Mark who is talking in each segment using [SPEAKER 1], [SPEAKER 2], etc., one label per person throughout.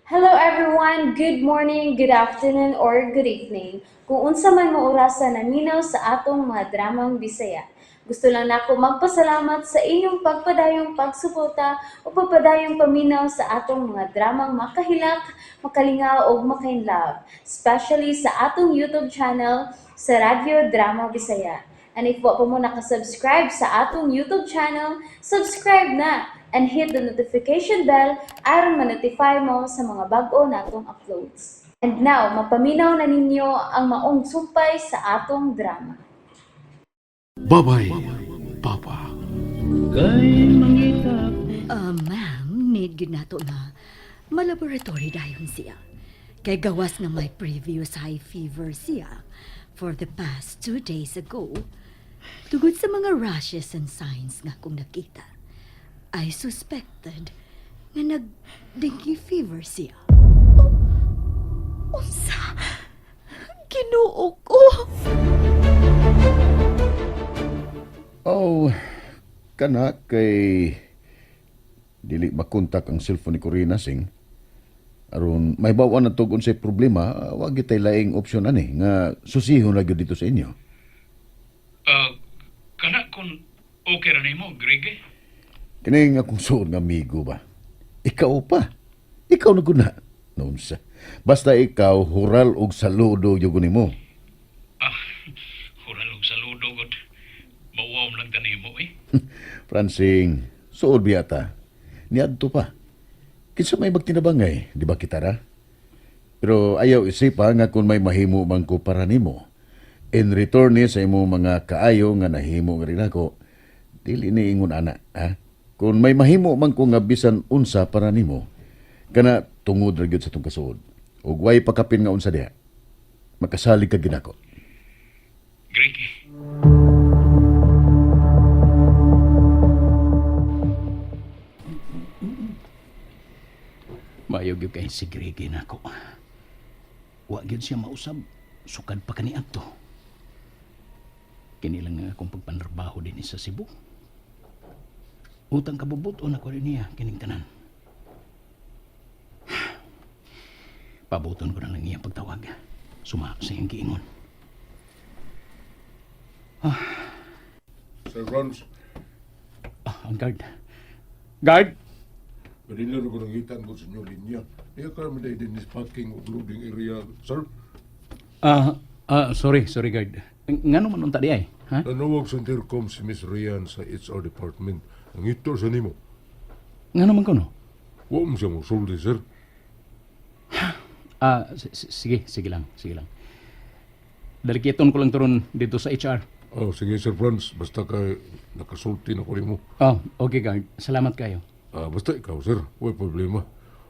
[SPEAKER 1] Hello everyone! Good morning, good afternoon, or good evening. Kung unsa man mo orasa naminaw sa atong mga dramang Bisaya. Gusto lang nako magpasalamat sa inyong pagpadayong pagsuporta o pagpadayong paminaw sa atong mga dramang makahilak, makalingaw ug makainlove, especially sa atong YouTube channel sa Radyo Drama Bisaya. And if wa pa mo nakasubscribe sa atong YouTube channel, subscribe na and hit the notification bell aron ma-notify mo sa mga bag-o natong uploads. And now, mapaminaw na ninyo ang maong sumpay sa atong drama.
[SPEAKER 2] Bye-bye, Papa.
[SPEAKER 3] Ma'am, need gyud nato nga malaboratory dayon siya. Kay gawas nga may previous high fever siya for the past 2 days ago. Tungod sa mga rashes and signs nga akong nakita, I suspected nga nag-dengue fever siya.
[SPEAKER 4] Unsa? Ginoo ko.
[SPEAKER 2] Oh, kana kay dili makontak ang cellphone ni Corina Singh. Aron may bawa na tug unsay problema, wa gitay laing opsyon ani nga susihon ra gyud dito sa inyo.
[SPEAKER 5] Kana kung okay ra nimo, Greg eh.
[SPEAKER 2] Kining akong suod nga amigo ba? Ikaw pa. Ikaw na gud na. Naunsa. Basta ikaw hural og saludo gyud nimo.
[SPEAKER 5] Ah, hural og saludo god. Bawaw lang kanimo eh.
[SPEAKER 2] Francing, suod biyata. Niadto pa. Kinsa may magtinabangay, di ba kita ra? Pero ayaw isipa nga kung may mahimo man ko para nimo. In return ni sa imong mga kaayo nga nahimo nga rin ako, dili ni ingon ana, ha? Kung may mahimo man ko nga bisan unsa para nimo, kana tungod ra gyud sa tong kasuod. Ug way pakapin nga unsa diha. Makasalig ka ginako.
[SPEAKER 5] Greg eh. Maayo gyud kay si Greg eh, nako. Wa gyud siya mausab sukad pa kaniadto. Kini lang nga akong pagpanarbaho din sa Cebu. Utang kabubuton ako rin niya kining tanan. Pabuton ko na lang iyang pagtawag. Suma sa iyang giingon.
[SPEAKER 6] Sir Franz,
[SPEAKER 5] Ah, ang guard. Guard!
[SPEAKER 6] kanina na ko nangitan ko sa inyo linya. Niya ka naman din is parking o loading area, sir.
[SPEAKER 5] Sorry, sorry guard. Ngano man unta di ay? Ha?
[SPEAKER 6] Nanawag sa intercom si Miss Rian sa HR department. Nangito sa nimo.
[SPEAKER 5] Ngano man kuno?
[SPEAKER 6] Wa mo siya mosulti, sir.
[SPEAKER 5] Sige, sige lang, sige lang. Dalikiton ko lang turon dito sa HR.
[SPEAKER 6] Oh, sige, Sir Franz. Basta kay nakasulti na ko nimo.
[SPEAKER 5] Oh, okay guard. Salamat kayo.
[SPEAKER 6] Ah, basta ikaw, sir. Way problema.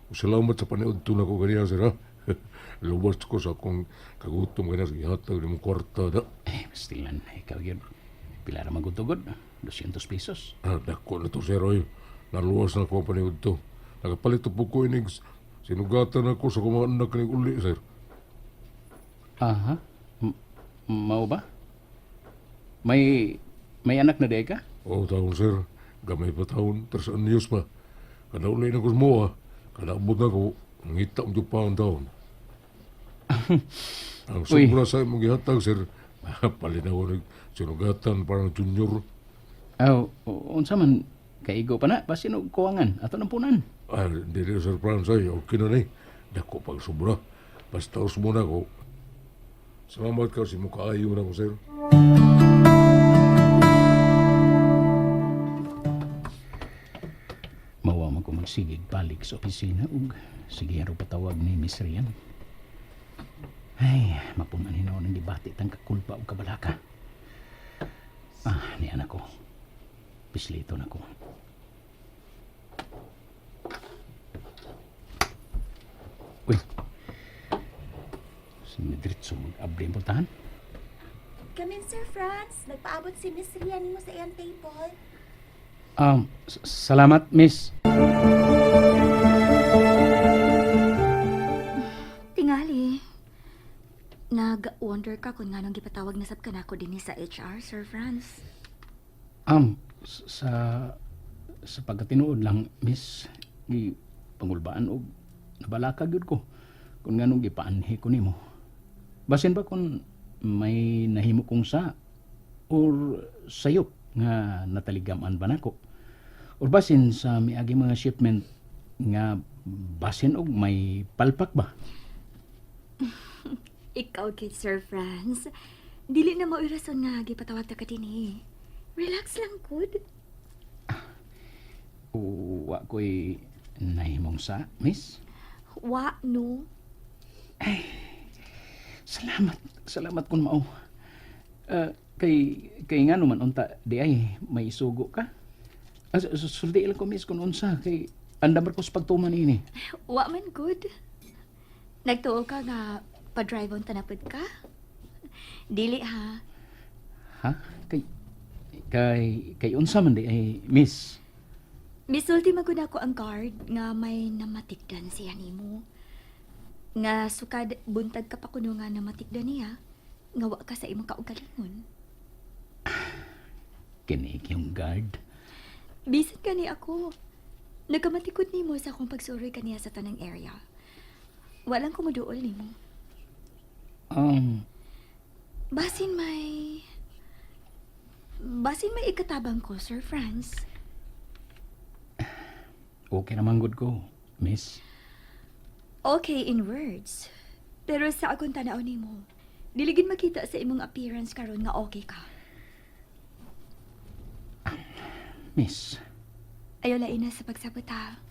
[SPEAKER 6] Salamat sa paniudto na ko kaniya, sir, ha? Luwas ko sa akong kagutom kaniya sa gihatag nimong kwarta da.
[SPEAKER 5] Eh, bastilan, ikaw yun. Pila ra magutugod? 200 pesos.
[SPEAKER 6] Ah, dako na to, sir, oy. Naluwas na ako ang paniudto. Nakapalit po ko inig sinugatan ako sa akong mga anak ning uli, sir.
[SPEAKER 5] Aha. Mao ba? May anak na di ka?
[SPEAKER 6] Oo, taon, sir. Gamay pa taon, tres anyos pa. Kada uli na ko sa moa, kada abot na ko, ngita mo pa ang taon. Ang
[SPEAKER 5] Uy.
[SPEAKER 6] sobra sa imong gihatag, sir, palinaw ng sinugatan parang junior.
[SPEAKER 5] Aw, unsa man kaigo pa na basin og kuwangan ato nang punan.
[SPEAKER 6] Ay, hindi na, Sir Franz, ay, okay na ni. Dako pag sobra. Basta usmo na ko. Salamat ka sa imong kaayo na ko, sir.
[SPEAKER 5] Mawa man ko magsigig balik sa opisina ug sige ro patawag ni Miss Rian. Ay, mapunan hinoon ang gibati tang kakulpa ug kabalaka. Ah, ni anak ko. Pislito na ko. Uy. Sinidritso mag-abli ang pultahan.
[SPEAKER 4] Come in, Sir Franz. Nagpaabot si Miss Rian nimo sa iyang table.
[SPEAKER 5] Salamat, Miss.
[SPEAKER 4] Tingali. Nag-wonder ka kung nganong gipatawag na sab kanako dinhi sa HR, Sir Franz.
[SPEAKER 5] Sa pagkatinuod lang, Miss, gi pangulbaan og Nabalaka gyud ko kung nganong gipaanhi ko nimo. Basin ba kung may nahimo kong sa or sayop nga nataligaman ba nako? Or basin sa miagi mga shipment nga basin og may palpak ba?
[SPEAKER 3] Ikaw kid Sir Franz. Dili na mao'y rason nga gipatawag ta ka dinhi. Relax lang gud.
[SPEAKER 5] Wa ko'y nahimong sa, miss?
[SPEAKER 3] Wa no.
[SPEAKER 5] Salamat, salamat kun mao. Ah, kay kay ngano man unta di ay may isugo ka. Ah, sulti lang ko miss kun unsa kay andam ra ko sa pagtuman ini.
[SPEAKER 3] Wa man good. Nagtuo ka nga pa-drive on tanapod ka? Dili ha.
[SPEAKER 5] Ha? Kay kay kay unsa man di ay miss?
[SPEAKER 3] Misulti magud ako ang guard nga may namatikdan siya nimo. Nga sukad buntag ka pa kuno nga namatikdan niya, nga wa ka sa imong kaugalingon.
[SPEAKER 5] Kini yung guard.
[SPEAKER 3] Bisan kani ako. Nagkamatikod nimo sa akong pagsuroy kaniya sa tanang area. Walang kumuduol nimo. Basin may ikatabang ko, Sir Franz.
[SPEAKER 5] Okay naman gud ko, miss.
[SPEAKER 3] Okay in words. Pero sa akong tanaw nimo, diligin makita sa imong appearance karon nga okay ka.
[SPEAKER 5] Miss,
[SPEAKER 3] Ayaw lain na sa pagsabot ha.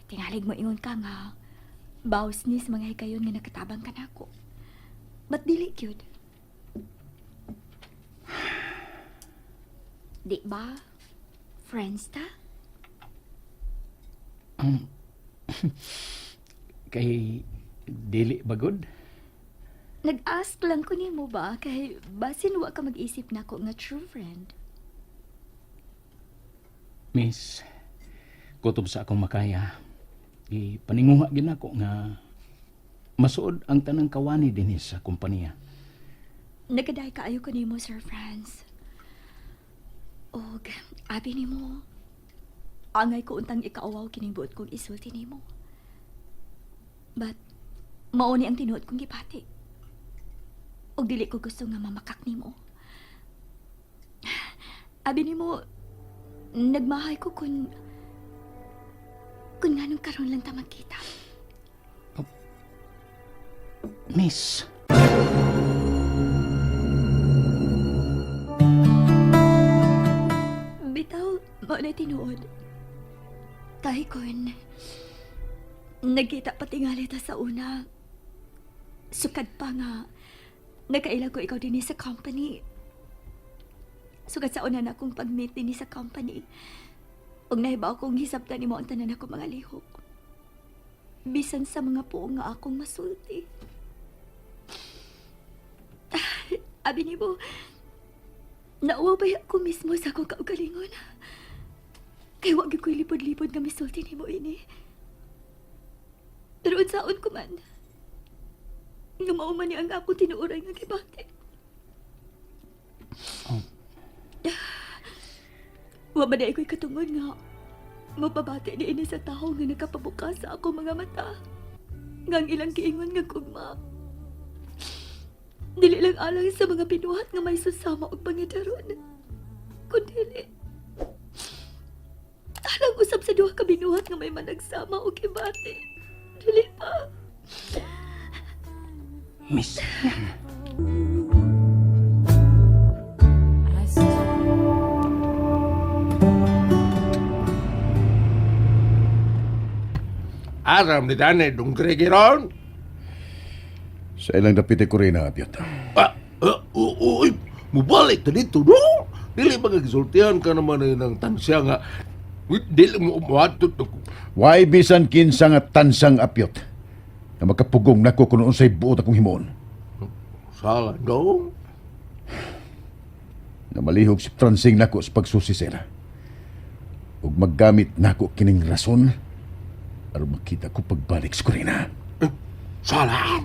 [SPEAKER 3] Tingalig mo ingon ka nga, bawas ni sa mga higayon nga nakatabang ka nako. Ba't dili cute? Di ba? Friends ta?
[SPEAKER 5] Kay dili ba gud?
[SPEAKER 3] Nag-ask lang ko nimo ba kay basin wa ka mag-isip nako nga true friend.
[SPEAKER 5] Miss, kutob sa akong makaya. Ipaninguha gid nako nga masuod ang tanang kawani dinhi sa kompanya.
[SPEAKER 3] Nagaday kaayo ko nimo, Sir Franz. Og abi nimo, angay ko untang ikaawaw kining buot kong isulti nimo. But mao ni ang tinuod kong gipati. Og dili ko gusto nga mamakak nimo. Abi nimo, nagmahay ko kun nganong karon lang ta magkita.
[SPEAKER 5] Miss,
[SPEAKER 3] Bitaw, mao na tinuod. Kay kun nagkita patingali ta sa una. Sukad pa nga nakaila ko ikaw dinhi sa company. Sukad sa una na akong pag-meet dinhi sa company. Ug nahibaw kong hisabtan nimo ang tanan ako mga lihok. Bisan sa mga puong nga akong masulti. Abi nimo, nauwa ba ako mismo sa akong kaugalingon? Kay wa gyud ko'y lipod-lipod nga misulti nimo ini. Pero unsaon ko man, nga mao man ni ang akong tinuoray nga gibati.
[SPEAKER 5] Oh.
[SPEAKER 3] Wa ba na ko'y katungod nga mapabati ni ini sa tawo nga nakapabukas sa akong mga mata. Nga ang ilang giingon nga gugma. Dili lang alang sa mga binuhat nga may susama og pangidaron. Kundili. Alang usab sa duha ka binuhat nga may managsama og gibati. Dili pa.
[SPEAKER 5] miss.
[SPEAKER 6] Aram ni Dani, dungkre giron.
[SPEAKER 2] Sa ilang dapit ko rin na apyot.
[SPEAKER 6] Ah, ah, uy, mubalik ta dito, no? Dili ba gisultihan ka naman ay ng tansya nga, uy, dili mo umuatot ako.
[SPEAKER 2] Why bisan kinsa nga tansang apyot na makapugong nako kung unsay buot akong himuon.
[SPEAKER 6] Sala, no?
[SPEAKER 2] Na malihog si Francing nako sa pagsusi sir. Ug maggamit nako kining rason aron makita ko pagbalik sa Corina.
[SPEAKER 6] Sala!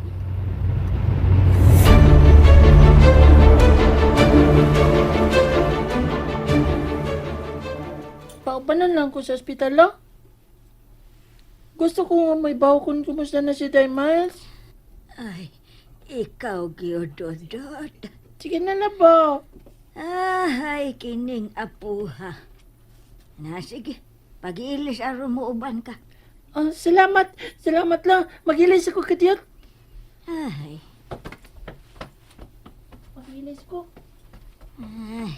[SPEAKER 7] Paupanan lang ko sa ospital, ah. Gusto ko nga may bawo kung kumusta na si Day Miles.
[SPEAKER 3] Ay, ikaw gyud, Dodot.
[SPEAKER 7] Sige na na ba?
[SPEAKER 3] Ay, kining apuha. Na sige, pag-ilis aron mo uban ka.
[SPEAKER 7] Ah, salamat. Salamat lang. Magilis ako kadiyot.
[SPEAKER 3] Ay,
[SPEAKER 7] Magilis ko.
[SPEAKER 3] ay.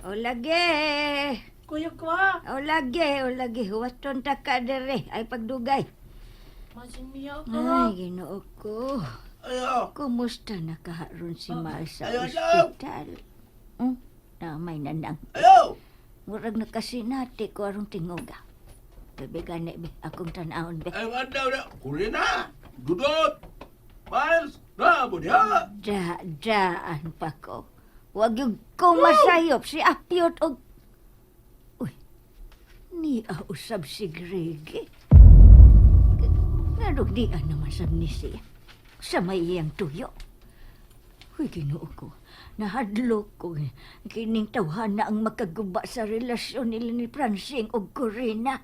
[SPEAKER 3] O lagi.
[SPEAKER 7] Kuya ko ah.
[SPEAKER 3] O lagi, o lagi. Huwaton ta ka dere. Ay pagdugay.
[SPEAKER 7] Masin niya ako. ah.
[SPEAKER 3] Ay, Ginoo ko.
[SPEAKER 8] Ayo.
[SPEAKER 3] Kumusta na kaharon si Miles sa
[SPEAKER 8] Ayo, ayo.
[SPEAKER 3] ospital? Namay na nang.
[SPEAKER 8] Ayo.
[SPEAKER 3] Murag na kasinati ko arong tingoga. Bebe gani be, akong tanahon be.
[SPEAKER 8] Ayo anda na. Kurina. Dudot. Miles. Na mo diha.
[SPEAKER 3] Da, daan pa ko. Wag yung ko masayop si Apyot og... Uy, niya usab si Greg. Ngarog niya naman sab ni siya. Sa may iyang tuyo. Uy, Ginoo ko. Nahadlok ko. Kining tawhana ang makaguba sa relasyon nila ni Francine og Corina.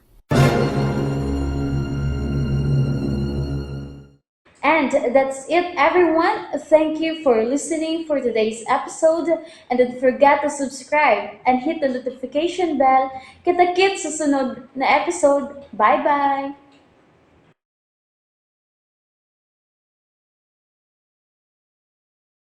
[SPEAKER 1] And that's it, everyone. Thank you for listening for today's episode. And don't forget to subscribe and hit the notification bell. Kita-kits sa sunod na episode. Bye-bye!